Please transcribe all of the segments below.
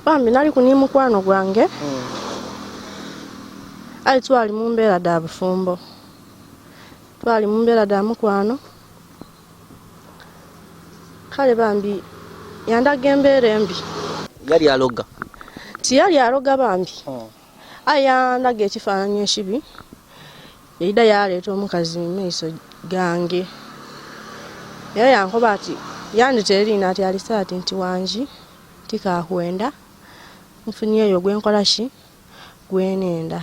Bambi naliku ni mukwano gwange aye twali mu mbeera dha bufumbo, twali mu mbeera dha mukwano. Kale bambi yandaga embeera embi. Yali aloga? Tiyali aloga bambi, aye yandaga ekifaananyi ekibi. Yaidha yaaleeta omukazi mu maiso gange. Era yankoba ati, yandhita eriina ati Alisaati nti wangi tikaakwenda, nfunyeeyo gwe nkola ki? Gwe nenda.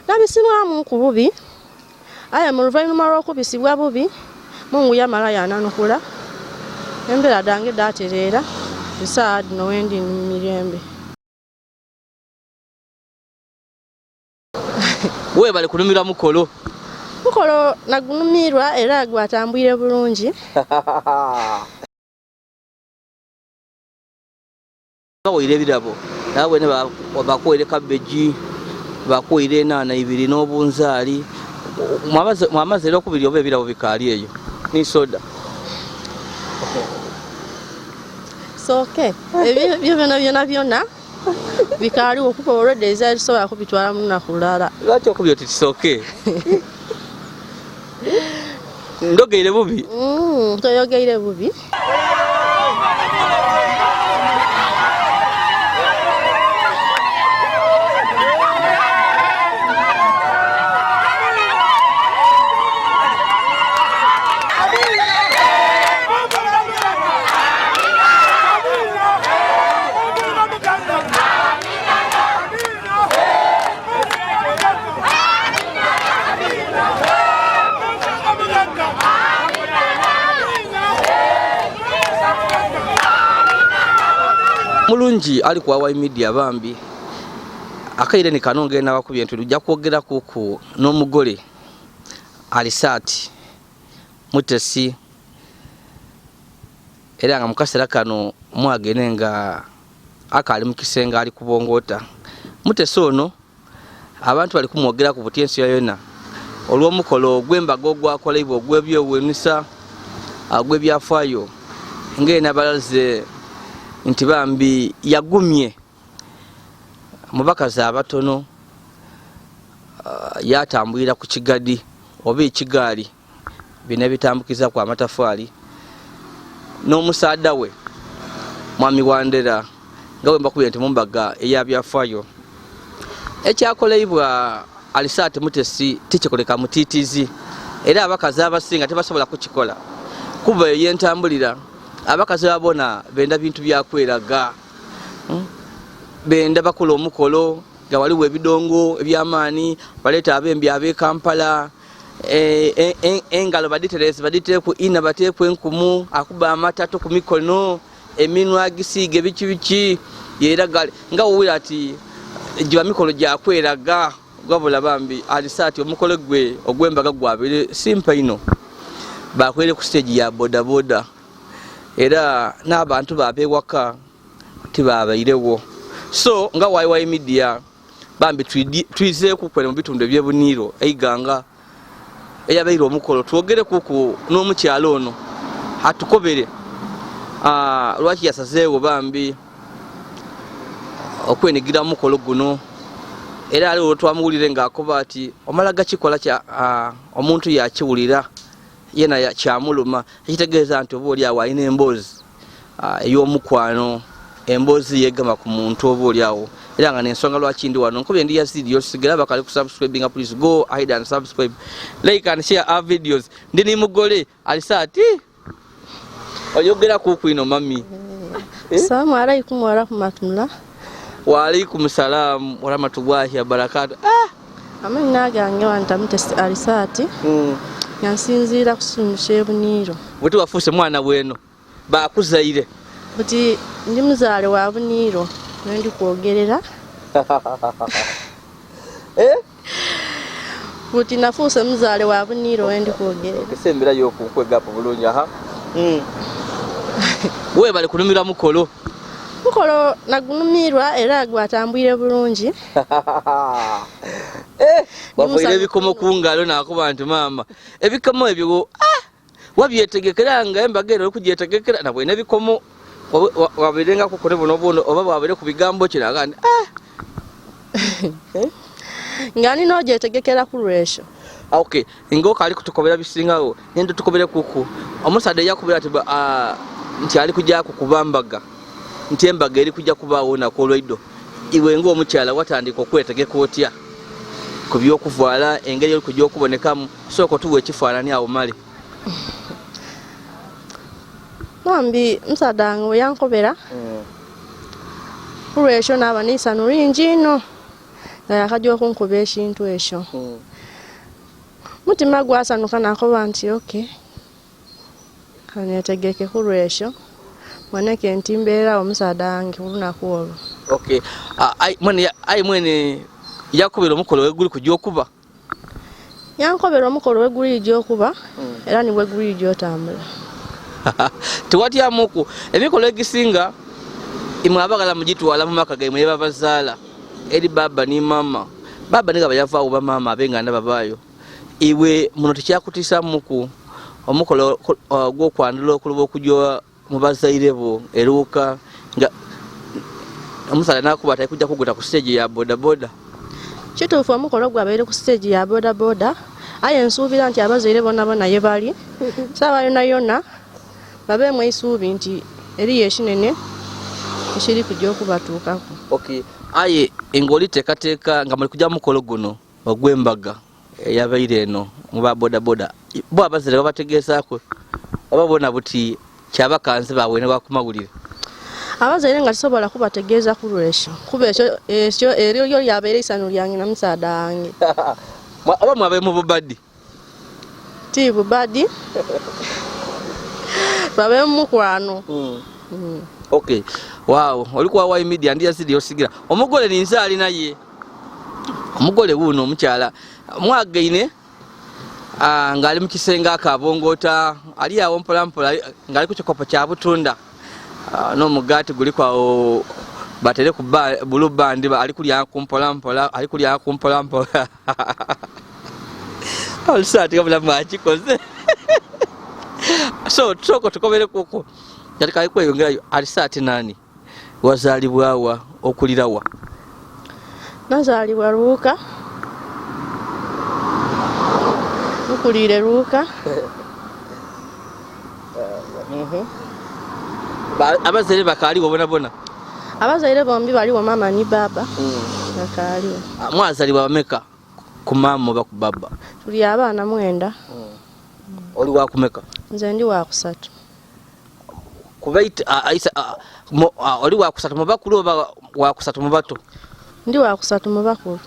Nabisibwamuuku bubi, aye mu luvainhuma lw'okubisibwa bubi, Mungu yamala yaananukula, embeera dhange dhaatereera, esaagha dhino wendi ndi mu mirembe. Weebale kunumirwa mukolo. Mukolo nagunumirwa era gwatambwire bulungi. Bawaire ebirabo nabo bene bakuwaire kabbegi, bakuwaire enhaanha ibiri n'obunzaali. Mwamaze era okubirya oba ebirabo bikaali eyo ni soda? Sooke ebyo byona byona byona bikaaliwo kuba already ezira tisobola kubitwala mu lunaku lulala. Lwaki okubye oti tisooke? Ndogeire bubi? Toyogeire bubi. Mulungi ali ku Awai Media bambi akaire ni kano ngenda bakubye nti lujja kwogera kuku n'omugole Alisaati Mutesi era nga mukasera kano mwagene nga akaali mu kisenge ali kubongoota. Mutesi ono abantu bali kumwogeraku buti ensi yonayona olw'omukolo ogw'embaga ogwakoleibwa ogw'ebyewuunisa ogw'ebyafaayo nga eno abalaze nti bambi yagumye mu bakazi abatono yatambulira ku kigadi oba ekigaali bino ebitambukizaku amatafaali n'omusaadha we Mwami Wandera nga bwe mbakubye nti mu mbaga eya byafaayo ekyakoleibwa Alisaati Mutesi tikikoleka mutiitiizi era abakazi abasinga tibasobola kukikola kuba eyo yentambulira abakazi babona benda bintu bya kweraga benda bakola omukolo nga waliwo ebidongo eby'amaani baleeta abembi ab'e Kampala engalo badhitereeze badhiteeku ina bateeku enkumu akuba amatato ku mikono eminwa agisiige biki biki yeeraga nga wowulira ati giba mikolo gya kweraga wabula bambi alisa ati omukolo gwe ogw'embaga gwabaire simpa inho bakwere ku siteegi ya bodaboda era n'abantu baaba ewaka tibabairewo so nga YY Media Bambi twizeeku kwene mu bitundu eby'e Buniiro e Iganga eyabaire omukolo twogerekuku n'omukyala ono atukobere lwaki yasazeegho bambi okwenigira mu mukolo guno era ali olwo twamuwulire nga akoba ati omala gakikola omuntu yakiwulira yena kyamuluma ekitegeeza nti oba oli awo alina emboozi ey'omukwano emboozi yegama ku muntu oba oli awo era nga nensonga lwaki ndi wano nkubye ndi Yazid yosigala bakali ku subscribinga please go ahead and subscribe like and share our videos ndi ni mugole alisa ati oyogera kuku ino mami. Assalamu alaikum wa rahmatullah. Wa alaikum salam wa rahmatullahi wa barakatuh. Amaina gange wanta Mutesi Alisaati nga nsinziira ku kitundu ky'e Buniiro. Buti wafuuse mwana bweno bakuzaire? Buti ndi muzaale wa Buniiro wendi kwogerera. Buti nafuuse muzaale wa Buniiro wendi kwogerera. Okese embeera y'okunkwegapo bulungi aha. Weebale kunumirwa mukolo. Mukolo nagunumirwa era gwatambwire bulungi. Wafoire ebikomo ku ngalo nakuba nti maama ebikomo ebyo wabyetegekera nga embaga eno okugyetegekera nabwene ebikomo. Wabirengaku kune buno buno oba bwabire ku bigambo kiraga nti ah! Nga nina ogyetegekera ku lwekyo. Okay, ng'okaali kutukobera bisingawo, ngenda tukobere kuku omusaadha eyakubira ati nti ali kujja kukuba mbaga, nti embaga eri kujja kubaawo olunaku olwaido. Iwe ng'omukyala watandika okwetegeka otya ku by'okuvaala, engeri eri kujja okubonekamu? Sooka otuwa ekifaanani awo male. Bambi musaadha wange bwe yankobera ku lwekyo naaba n'eisanhu lingi inho nga yakajja okunkuba ekintu ekyo. Mutima gwasanuka nakoba nti okay, kanetegeke ku lwekyo mboneke nti mbeererawo omusaadha wange ku lunaku olwo. Okay, aye mwene yakubira omukolo we guli kujja okuba? Yankobera omukolo we guli kujja okuba era ni bwe guli kujja otambula. Tewatyamuku emikolo egisinga imwe abaghala mugitwala mu maka gaimwe yebabazaala eri baba ni mama. Baba ni gaba yavaawo oba maama ab'enganda babaayo. Iwe muno tikyakutiisamuku omukolo ogw'okwandhula okuluba okugya mu bazaire bo eruuka nga omusaadha nakuba ati ali kujja kuguta ku siteegi ya bodaboda? Kituufu omukolo gwabaire ku siteegi ya bodaboda, aye nsuubira nti abazaire bonabona ye bali sawa yonayona babeemu eisuubi nti eriyo ekinene ekiri kujja okubatuukaku. Okay, aye nga oliteekateeka nga muli kujja mukolo guno ogw'embaga eyabaire eno mu ba bodaboda, bo abazaire babategeezaaku oba bona buti kyabakanze bawenebwa ku mawulire? Abazaire nga tisobola kubategeeza ku lwekyo, kuba ekyo ekyo eryo lyo lyabaire eisanhu lyange na musaadha wange. Oba mwabaire mu bubadi? Ti bubadi, twabaire mu mukwano. Okay, wow, oli kwa Y Media ndi yazidi osigira. Omugole ninze ali naye. Omugole wuuno omukyala mwagaine ng'ali mu kisenge akabongoota, ali awo mpolampola ng'ali ku kikopo kya butunda n'omugaati guliku awo batere ku blue band, ali kulya ku mpolampola, ali kulya ku mpolampola. Olusaati nga bulamu akikoze. So tusooka tukobere kuko kati kali kweyongerayo. Alisaati nani? Wazaalibwa wa? Okulira wa? Nazaalibwa Luuka, nkuliire Luuka. Abazaire bakaaliwo bonabona? Abazaire bombi baliwo, maama ni baaba bakaaliwo. Mwazaalibwa bameka ku maama oba ku baba? Tuli abaana 9. Oli wakumeka? Nze ndi wakusatu. Oli wakusatu mu bakulu oba wakusatu mu bato? Ndi wakusatu mu bakulu.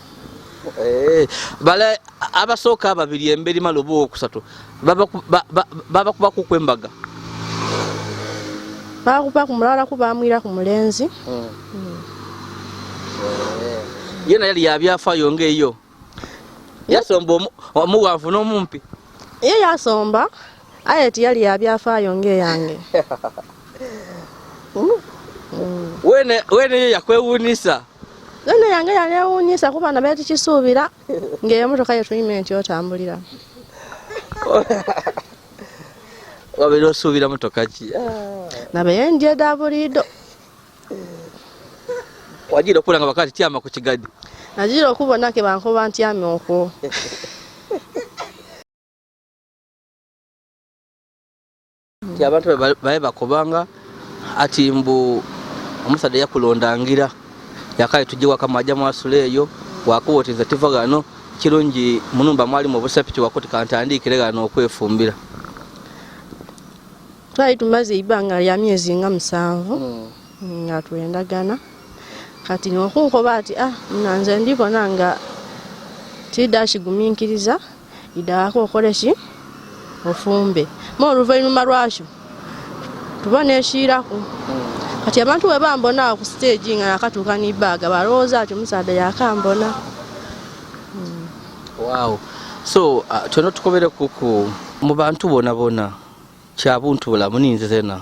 Bale abasooka ababiri emberi mala oba owokusatu babakubaku okwembaga? Bakubaku mulala ku bamwira ku mulenzi. Yena yali yabyafaayo ng'eyo yasomba omuwanvu n'omumpi? Ye yasomba, aye tiyali yabyafaayo ng'eyange. Wene ye yakwewuunisa? Wene yange yanewuunyisa kuba nabaire tikisuubira ng'emotoka yetulima enti otambulira. Wabeera osuubira motoka ki? Nabaire ndi edha buliido. Wagira okubona nga bakati tyama ku kigadi? Nagira okubona ke bankoba ntyame okwo. Ti abantu babe bakobanga ati mbu omusaadha yakulondangira yakaye tujje waka mwaja mwasula eyo wakuba oti nze tiva ghano kirungi munumba mwalimu obusepiki wakuti kantandiikire ghano okwefumbira. Twali tumaze eibanga lya myezi nga 7 nga twendagana. Kati okunkoba ati nze ndibona nga tidha kiguminkiriza idhaako okole ki ofumbe. Me oluvainhuma lwakyo tubone ekiiraku. Kati abantu bwe bambona awo ku siteegi nga nakatuuka ni baaga balowooza ati omusaadha yakambona. Wow. So twena tukobere kuku mu bantu bonabona kya buntu bulamu ninze zena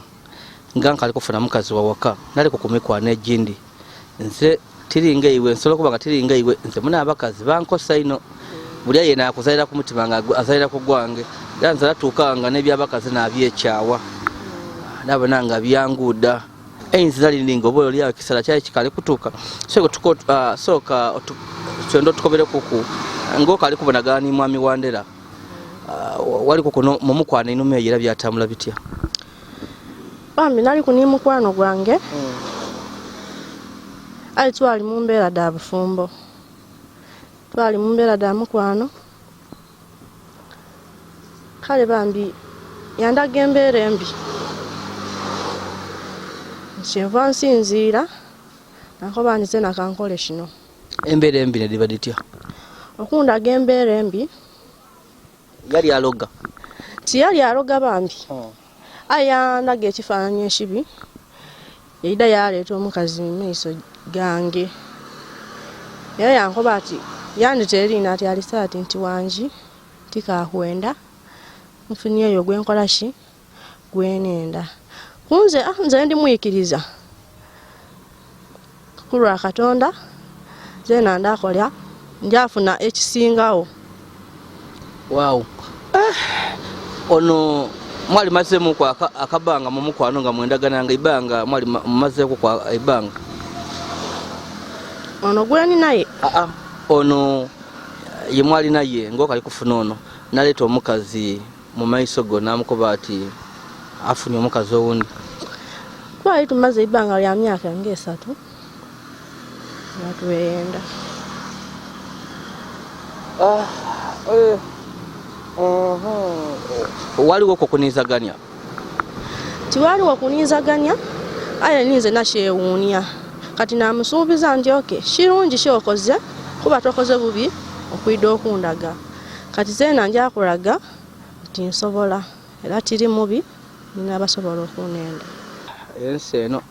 nga nkali kufuna mukazi wa waka nali ku mikwano egindi nze tiringa iwe nsobola okuba nga tiringa iwe nze muna abakazi bankosa ino buli aye nakuzalira ku mutima nga azalira ku gwange era nze natuuka nga n'ebyabakazi nabyekyawa nabona nga byanguuda. Einzi nali nga oba oliawo ekisala kyali kikali kutuuka. Sooka twenda otukoberekuku ngaokali kubonagana ni mwami Wandera. Waliko kuno mumukwana inuma eyo era byatambula bitya? Bambi naliku ni mukwano gwange, aye twali mu mbeera dha bufumbo, twali mu mbeera dha mukwano. Kale bambi yandaga embeera embi, kyenva nsinziira nankoba nti zena kankole kino. Embeera embi nediba ditya? Okundaga embeera embi, Yali aloga? Tiyali aloga bambi, aye yandaga ekifaananyi ekibi. Yaida yaleeta omukazi mu maiso gange era yankoba ati, yandita eriina ati Alisaati, nti wangi tikakwenda, nfunyeeyo gwenkola ki gwenenda. Kunze nze ndimwikiriza ku lwa Katonda, zena ndakola njafuna ekisingawo. Wow. Ono mwali mazeemuku akabanga mu mukwano nga mwendagananga ibanga mwali mumazeeku kwa ibanga? Ono gweni naye? Aa, ono ye mwali naye ngaokali kufuna ono naleeta omukazi mu maiso go namukoba ati afunye omukazi owundi. Twali tumaze eibanga lya myaka nga 3 nga tweyenda. Waliwo okukunizaganya? Tiwaliwo kunizaganya, aye ninze nakyewuunia. Kati namusuubiza nti okay, kirungi kyokoze, kuba tokoze bubi okwida okundaga. Kati zeena njakulaga nti nsobola, era tiri mubi, nina abasobola okunenda. Ensi eno,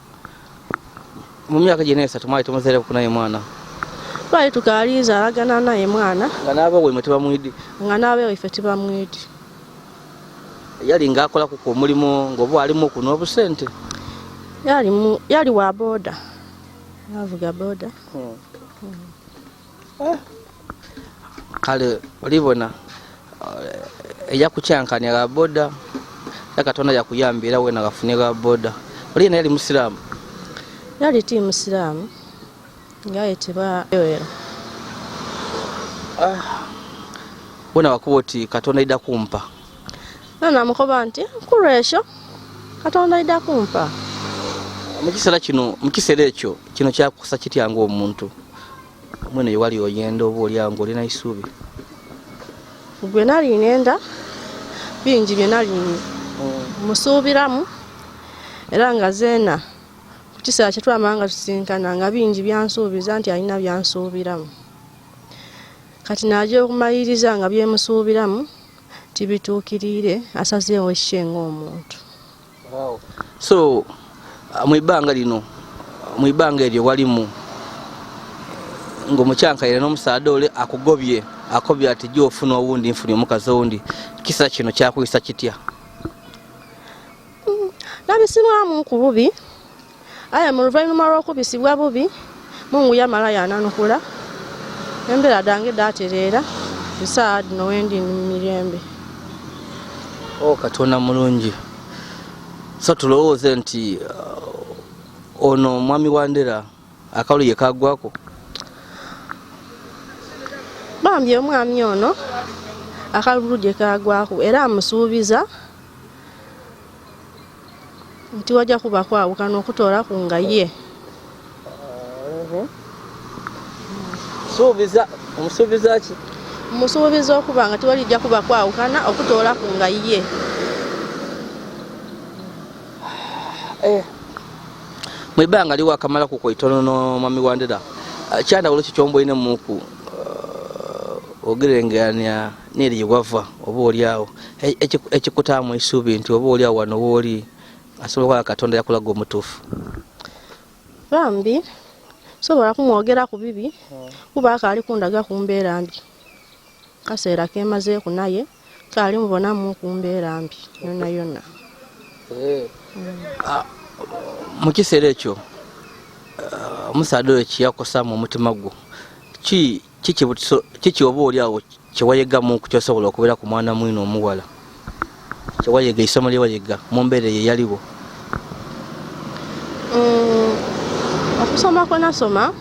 mu myaka gino 3 mwali temuzeereku naye mwana? Twali tukaliizaalagana naye mwana. Nga n'abawaimwe tebamwidi? Nga n'abewaife tibamwidi. Yali ngaakolaku ku omulimu ng'oba alimuku n'obusente? Yali wa boda, avuga boda. Kale olibona ejakukyankania ga boda era Katonda yakuyamba era wena gafune ga boda. Oli yena yali musiraamu? Yali ti musiraamu, nga ayetebwa Yoel. Wena wakuba oti Katonda aida kumpa? Namukoba nti kulwekyo Katonda aida kumpa. Mukiseera kino, mukiseera ekyo kino kyakusa kitya ng'omuntu mwene yewali oyenda oba olyawo ng'olina isuubi? Gwe nali nenda bingi bye nali musuubiramu, era nga zeena ku kiseera kye twamala nga tusinkana nga bingi byansuubiza nti alina byansuubiramu. Kati naja okumaliriza nga byemusuubiramu tibituukiriire, asazeewo ekikye ng'omuntu. So mwibanga lino, mwibanga eryo walimu ng'omukyankalira n'omusaadha ole akugobye, akobye ati jja ofuna owundi, nfunye omukazi owundi, kisa kino kyakuyisa kitya? Nabisibwamu ku bubi, aye mu luvannyuma lw'okubisibwa bubi, Mungu yamala yananukula, embeera dhange dhatereera, esaawa dhino wendi ndi mu mirembe. O Katonda mulungi. So tulowooze nti ono omwami Wandera akalu ye kagwako? Bambi omwami ono akalulu gye kagwaku, era amusuubiza nti wajja kuba kwawukana okutoolaku nga ye. Suubiza, omusuubiza ki? Musuubiza okuba nga tiwalijja kuba kwawukana okutoolaku nga ye. Mwibanga liwo akamalaku ku itono n'omwami Wandera, kyandawulo ki kyomboinemuku ogerengania n'eri gye wava oba oliawo ekikutaamu eisuubi nti oba oliawo wano wooli asobola okuba Katonda yakulaga omutuufu? Bambi sobola kumwogera ku bibi, kuba akaali kundaga ku mbeera mbi. Kaseera kemazeeku naye kaali mubonamu ku mbeera mbi yonna yonna. Mu kiseera ekyo omusaadha oyo kyeyakosamu omutima gwo kiki oba oliawo kyewayegamu kyosobola okubeera ku mwana mwino omuwala, kyewayega, eisomo lyewayega mu mbeera eyo eyaliwo? Okusoma kwe nasoma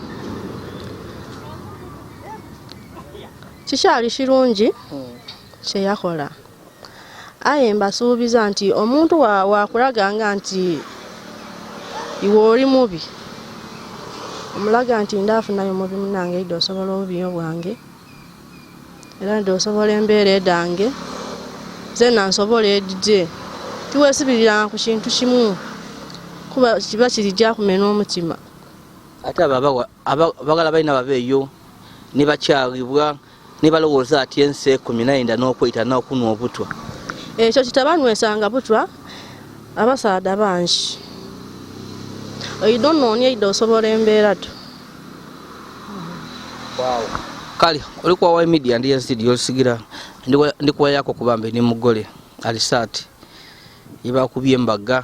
kikyali kirungi kye yakola, aye mbasuubiza nti omuntu wakulaganga nti iwe oli mubi, omulaga nti ndafunayo mubi munange, idde osobola obubi bwange era ndde osobola embeera edange zena nsobola edide. Tiwesibiriranga ku kintu kimu kuba kiba kirijja kumena omutima. Ate abo abagala balina babeeyo ne bakyalibwa ne balowooza ati ensi ekumi nayenda n'okweyita n'okunwa obutwa. Ekyo kitabanywesanga butwa abasaadha bangi. Oidde onoonia idde osobola embeera to. Kale oli kwa Y Media ndi yazidi yolisigira ndi kuwayako kubambe ni mugole alisaati yebakubye embaga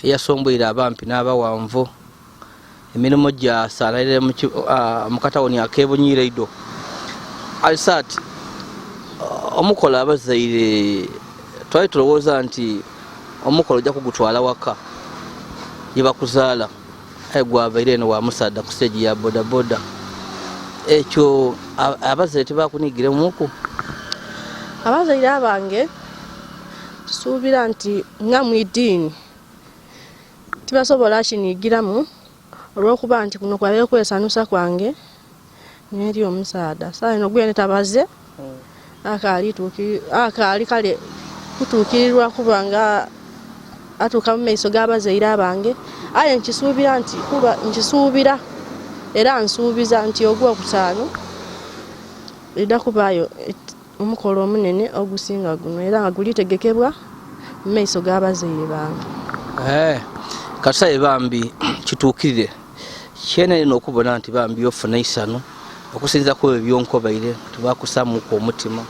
eyasomboire abampi n'abawanvu emirimu gyasaanalire mu katawuni ak'ebunyiire ido. Alisaati omukolo abazaire twali tulowooza nti omukolo ojja kugutwala waka gyebakuzaala, aye gwavaire eno wa musaadha ku stage ya bodaboda. Ekyo abazaire tebakunigiremuku? Abazaire abange tusuubira nti nga mu iddiini tibasobola kinigiramu olw'okuba nti kuno kwabaire kwesanusa kwange n'eri omusaadha. Sawa eno gwene tabaze akaali kale kutuukirirwa kuba nga atuuka mu maiso g'abazaire abange, aye nkisuubira nti kuba nkisuubira era nsuubiza nti ogwokutaano idda kubaayo omukolo omunene ogusinga guno era nga gulitegekebwa mu maiso g'abazaire bange. Katusabe bambi kituukirire kyenene n'okubona nti bambi ofuna eisano okusinziira ku ebyo byonkobaire tibakusamuku omutima.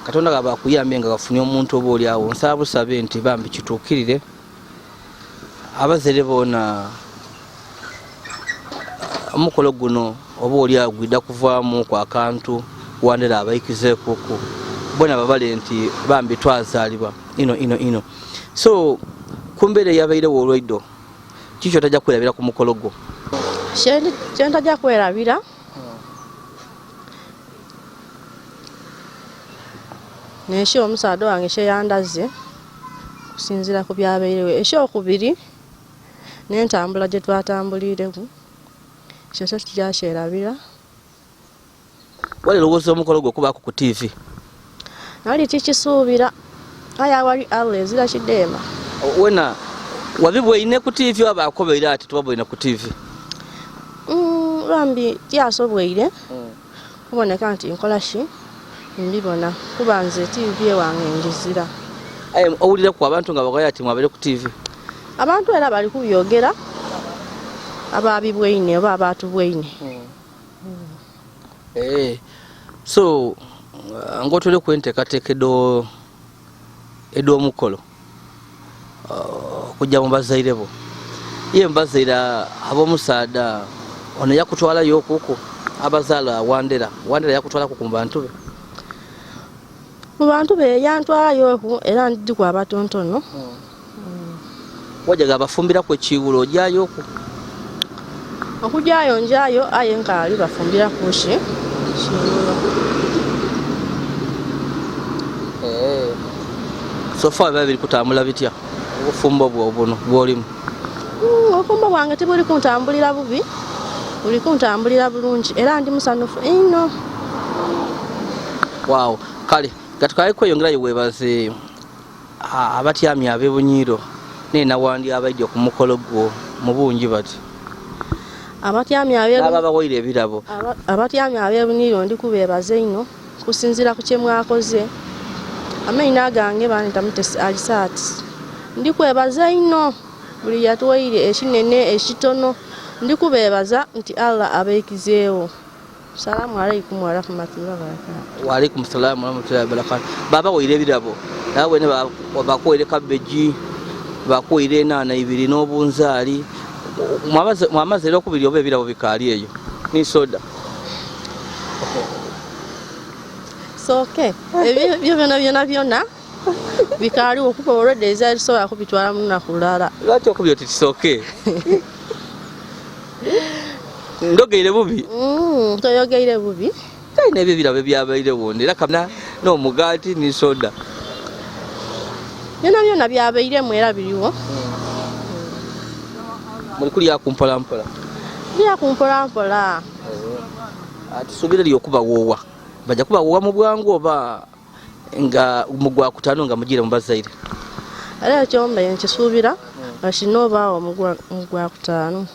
Katonda gaba akuyambye nga gafunye omuntu oba oli awo, nsaba busabe nti bambi kituukirire. Abazaire boona omukolo guno oba oli awo gwidha kuvaamu ku akantu wandera abaikizeekuku bona babale nti bambi twazaalibwa ino ino ino. So ku mbeera eyabairewo olwaido, kiki otajja kwerabira ku mukolo gwo? Kyentajja kwerabira nekyo omusaadha wange kyeyandaze okusinziira ku byabairewo. Ekyokubiri n'entambula gye twatambuliireku, ekyo kyo titujja kyerabira. Wali olowooza omukolo gwo okubaako ku TV? Nali tikisuubira, aye awali Allah ezira kideema. Wena wabibweine ku TV oba bakobeire ati tubabweine ku TV? Bambi tyasobweire kuboneka nti nkola ki mbibona, kuba nze TV ewange ngizira. Aye owulireku abantu nga bagoya ati mwabaire ku TV? Abantu era bali kubyogera, ababibweine oba abatubweine. So ng'otwire ku enteekateeka ed'omukolo okujja mu bazaire bo, ye mubazaire ab'omusaadha ono yakutwalayo okuku abazaala Wandera, Wandera yakutwalaku ku bantu be? Mu bantu be yantwalayo oku era ndiku abatontono. Wajaga abafumbiraku ekiwulo ojyayo oku? Okujyayo njayo, aye nkaali bafumbiraku ki kiwulo. So far biba biri kutambula bitya obufumbo bwo buno bw'olimu? Obufumbo bwange tibuli kuntambulira bubi, buli kuntambulira bulungi era ndi musanufu inho. Wow, kale katukaye kweyongerayo webaze abatyamye ab'e Bunyiiro n'enawandi abaidye ku mukolo gwo mu bungi bati. Abatyamye ab'e N'ababawaire ebirabo. Abatyamye ab'e Bunyiiro ndi kubeebaza inho kusinziira ku kye mwakoze. Amaina agange banita Mutesi Alisaati. Ndi kwebaza inho buli yatuwaire ekinene ekitono. Ndi kubeebaza nti Allah abaikizeewo. Salamu alaikum warahmatullahi wabarakatuh. Wa alaikum salamu warahmatullahi wabarakatuh. Baba waire ebirabo nawe ne bakuwaire kabeji, bakuwaire enaana ibiri n'obunzaali. Mwamaze era okubiri oba ebirabo bikaali eyo ni soda? Soke ebyo byona byona byona bikaaliwo kuba olwedde ezaali tusobola kubitwala mu lunaku lulala. Lwaki okubira oti kisooke? Ndogeire bubi? Toyogeire bubi. Talina ebyo ebirabo ebyabairewo era kamna n'omugaati ni soda. Byona byona byabairemu era biriwo. Muli kulya ku mpola mpola? Kulya ku mpola mpola. Tusuubire lyo okubawoowa. Bajja kubawoowa mu bwangu oba nga mu gwakutaano nga mugiire mu bazaire? Era ekyo mbaire nkisuubira nga kirina obaawo mu gwakutaano.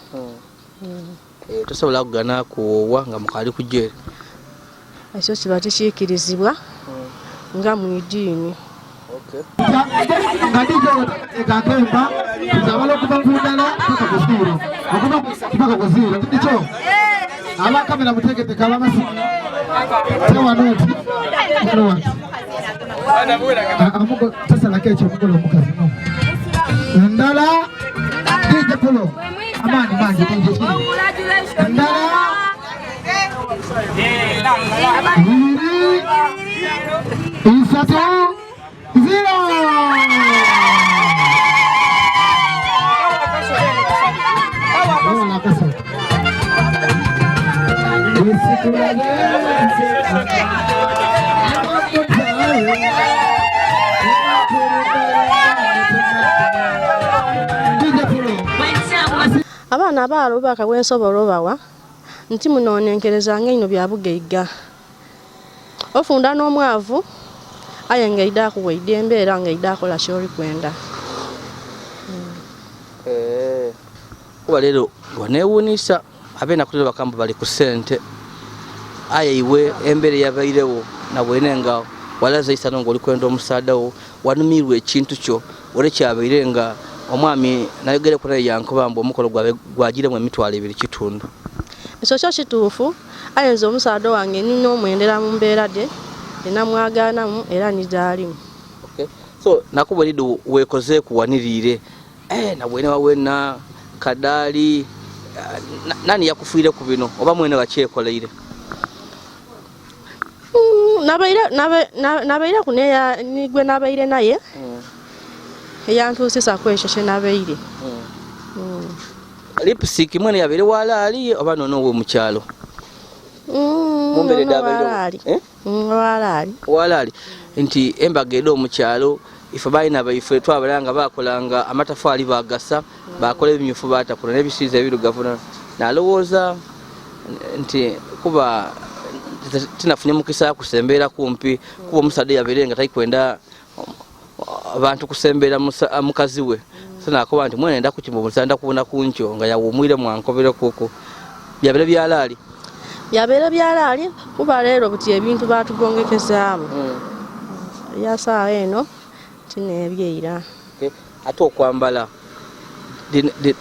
Tosobola kugana kuwoowa nga mukaali kujeera? Ekyo kiba tikiikirizibwa nga mu idiini. Nga DJ weteekateeka akemba, tuzabala okuva ku ndala paka ku zero, okuva ku isatu paka ku zero. Kyo abakamera muteeketeka, abamasimu tewano nti tewano wati tasalako ekyo omugole omukazi no endala. DJ pulo amaanyi mangi. DJ endala 2, 3, 0. Akasatu. Abaana abaala obubaka bwensobola obawa nti munonenkerezanga ino bya bugaiga. Ofunda n'omwavu aye nga eidha akuwa eidembe era nga eidha akola ky'oli kwenda. Kuba leero wanewuunisa abenaku leero bakamba bali ku ssente, aye iwe embeera eyabairewo nabwene nga walaze isano nga oli kwenda omusaadha wo, wanumirwa ekintu kyo ole kyabaire nga omwami nayogereku naye yankoba mbu omukolo gwabe gwagiremu 2,500. Ekyo kyo kituufu, aye nze omusaadha wange nina omwendera mu mbeera dhe enamwagaanamu era ni dhaalimu. Okay. So nakuba erido wekozeeku waniriire nabwene wawena kadaali, nani yakufiire ku bino oba mwene wakyekoleire? Nabaire ku nigwe nabaire naye eyantuusisa ku ekyo kye nabaire. Lipstick mwene yabaire walaali oba nono we mukyalo? Mumbere Nono dabairewo. Walaali. Eh? Walaali. Walaali nti embaga eda omukyalo ife balina baife twabalanga bakolanga amatafaali bagasa bakola ebimyufu batakula n'ebisiiza ebirugavu, nalowooza nti kuba tinafunye mukisa kusembeera kumpi kuba omusaadha yabeere nga talikwenda abantu kusembeera mukazi we, so nakoba nti mwene nda kukimba nda kubona kunkyo nga yawumwire mwankobere kuko byabere byalaali. Byabeere byalaali kuba leero buti ebintu batugongekezaamu. Ebyasaawa eno tineebyeira. Ate okwambala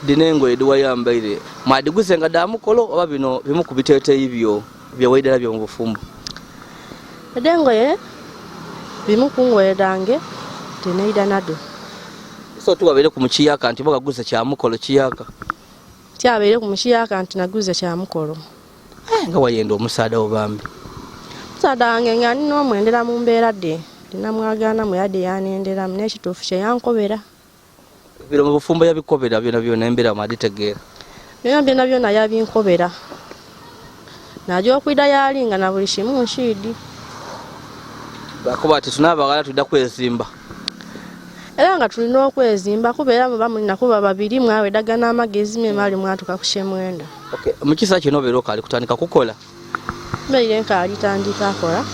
dino engoye diwayambaire mwadiguze nga da mukolo oba bino bimu ku biteeteeyi byo byewaidala byo mu bufumbo? Edho engoye bimu ku ngoye dhange dhineidha nadho. So tuwabeire ku mukiyaka nti bogaguze kya mukolo kiyaka? Kyabaire ku mukiyaka nti naguze kya mukolo. Nga wayenda omusaadha wo bambi. Omusaadha wange nga nina omwendera mu mbeera dhe ndinamwagaanamu era dhe yanenderamu n'ekituufu kye yankobera. Biro mu bufumbo yabikobera byona byona embeera mwaditegeera? Byona byona byona yabinkobera. Naja okwidha yaali nga na buli kimu nkiidi. Bakoba ati tunaabaghala twidha kwezimba. Era nga tulina okwezimba kuba era muba mulina kuba babiri mwawedagana amagezi memale mwatuka ku kyemwenda. Okay. Mu kisa kino obeera okaali kutandika kukola? Mbaire nkaali tandika akola.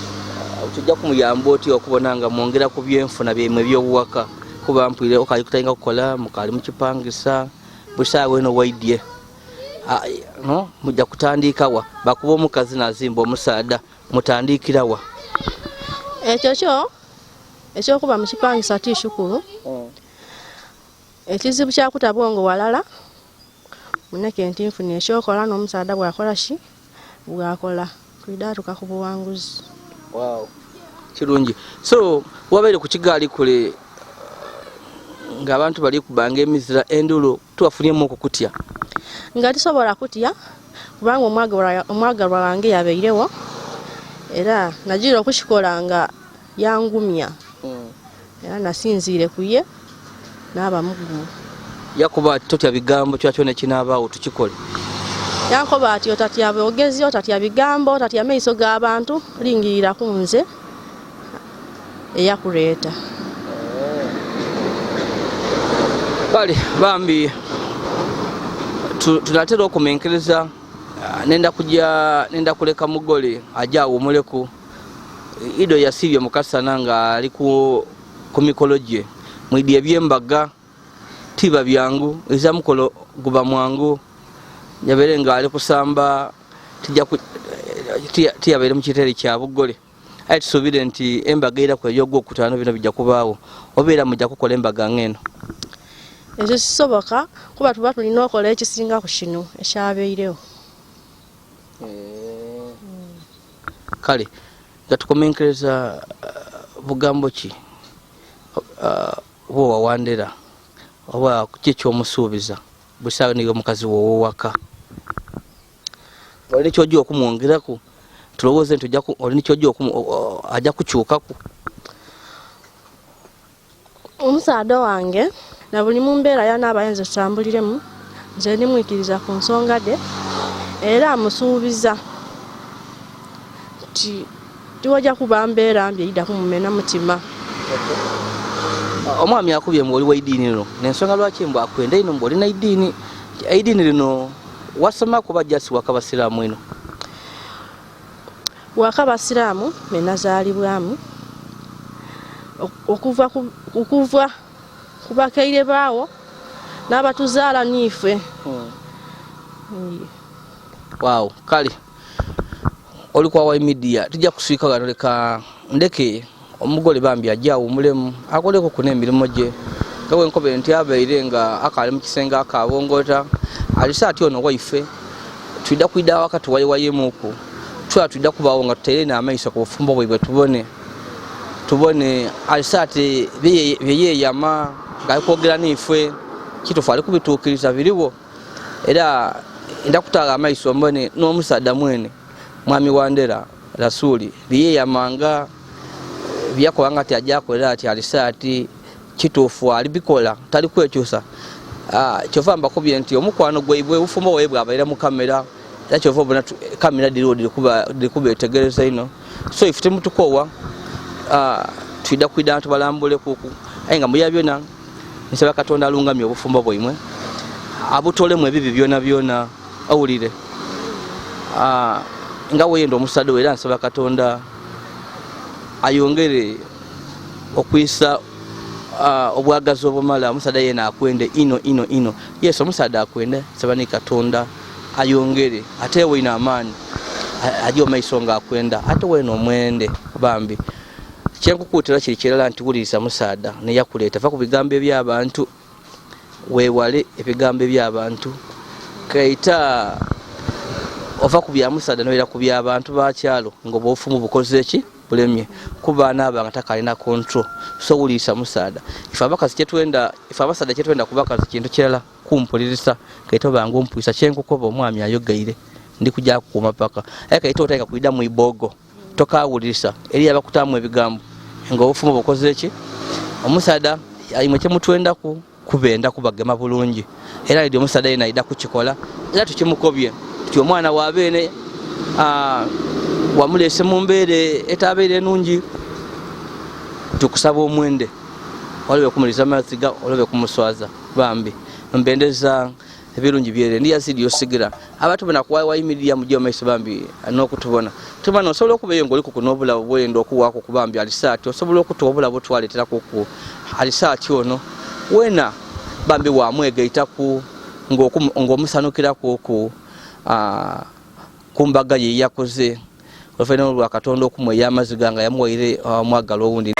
Kijja kumuyamba otya okubona nga mwongera ku byenfuna byaimwe ebyobuwaka, kuba mpwire okaali kutandika kukola mukaali mukipangisa busaawa eno waidye no mujja kutandikawa bakuba omukazi nazimba omusaadha mutandikirawa? Ekyo kyo ekyokuba mukipangisa ti kikulu. Ekizibu kyakuta bwongo walala muneke nti nfuna ekyokola n'omusaadha bwakola ki bwakola twidha atuka ku buwanguzi. Wow. Kirungi. So wabaire ku kigaali kule ng'abantu bali kubanga emizira endulo tuwafunyemu okukutya? Nga tisobola kutya kubanga omwagalwa wange yabairewo era nagira okukikola nga yangumya. Era nasinziire ku ye n'aba mugumu. Yakuba totya bigambo kyakyona ekinaabaawo tukikole? Yankoba ati otatya bwogezi, otatya bigambo, otatya maiso g'abantu, lingirira ku nze eyakuleeta. Kale bambi tunatera okumenkereza, nenda kuja, nenda kuleka mugole aje awumuleku. Ido yasibye mukasana nga ali ku mikolo gye mwidi ebyembaga tiba byangu, eza mukolo guba mwangu, yabere nga ali kusamba tiyabere mu kitere kya bugole. Aye tusuubire nti embaga era ku ey'ogwokutaano bino bijja kubaawo, obeera mujja kukola embaga ng'eno. Ekyo kisoboka kuba tuba tulina okola ekisinga ku kino ekyabeirewo. Kale nga tukomenkereza, bugambo ki bwowa Wandera oba ki ekyomusuubiza busaawe niyo omukazi wowowaka olina kyojja okumwongeraku, tulowooze nti olina kyojja ajja kukyukaku? Omusaadha wange na buli mu mbeera yanaaba ayinza tutambuliremu, nze ndimwikiriza ku nsonga dhe era amusuubiza nti tiwajja kuba mbeera mbi eidha kumumena mutima. Omwami akubye mbu oli waidiini lino, nensonga lwaki mbu akwenda ino mbu olina idiini, eidiini lino wasoma kuba jasi waka basiraamu ino? Waka basiraamu menazaalibwamu okuva ku bakaire baawo n'abatuzaala niife. Waawo, kale oli kwa Wai Media, tujja kuswika wano, leka ndeke omugole bambi ajje awumulemu akoleko kuna emirimu gye nga bwenkobe nti abaire nga akaali mu kisenge akabongota alisa ati ono waife twidda kwidda awaka tuwayiwayemuku twala twidda kubaawo nga tuteere n'amaiso ku bufumbo bwaibwe tubone alisa ati byeyeyama ng'ali kwogera niifwe kituufu ali kubituukiriza biriwo. Era nda kutaaga amaiso mbone n'omusaadha mwene mwami Wandera Rasuli byeyeyamanga byakola nga ti ajja akolera ati alisa ati kituufu alibikola tali kwekyusa. Kyova mbakubye nti omukwano gwaibwe obufumbo bwaibwe bwabaire mu kamera, era kyova obona kamera dhiriwo dhiri kubetegereza ino. So ife temutukoowa, twidha kwidha tubalambule kuku, aye nga muya byona nsaba Katonda alungamye obufumbo bwaimwe abutolemu ebibi byona byona. Owulire nga weyenda omusaadha we, era nsaba Katonda ayongere okwisa obwagazi obumala omusaadha yena akwende ino ino ino. Yesu omusaadha akwende, nsaba ni Katonda ayongere ateewo ino amaani aje omaiso nga akwenda ate wena omwende bambi. Kyenkukuutira kiri kirala nti wuliriza musaadha neyakuleeta, va ku bigambo eby'abantu, weewale ebigambo eby'abantu, kaita ova ku bya musaadha noira ku by'abantu bakyalo nga obufumu bukoze ki bulemye kuba anaaba nga takalina control. So wuliriza musaadha, ife abakazi kyetwenda, ife abasaadha kyetwenda ku bakazi kintu kirala, kumpulirisa kaita obanga ompwisa kyenkukoba omwami ayogeire ndi kujja kukuuma paka aye kaita otandika kwida mu ibogo tokawulirisa eri abakutaamu ebigambo nga obufumu bukoze ki. Omusaadha imwe kyemutwendaku kubenda kubagema bulungi, era idi omusaadha yena aida kukikola, era tukimukobye tuti omwana wa beene wamulese mu mbeera etabeire enungi, tukusaba omwende olobe kumuliza maziga olobe kumuswaza bambi. Mbendeza ebirungi byere ndi yazidi osigira abatubona ku Wai Media mujje omaiso bambi n'okutubona. Tumana osobola okuba eyo ng'oliku kuno obulabo bwenda okuwaako ku bambi alisaati, osobola okutuwa obulabo twaleeteraku ku alisaati ono wena bambi wamwegaitaku ng'omusanukiraku ku mbaga ye yakoze oluvannyuma lwa Katonda okumweya amaziga nga yamuwaire omwagalwa owundi.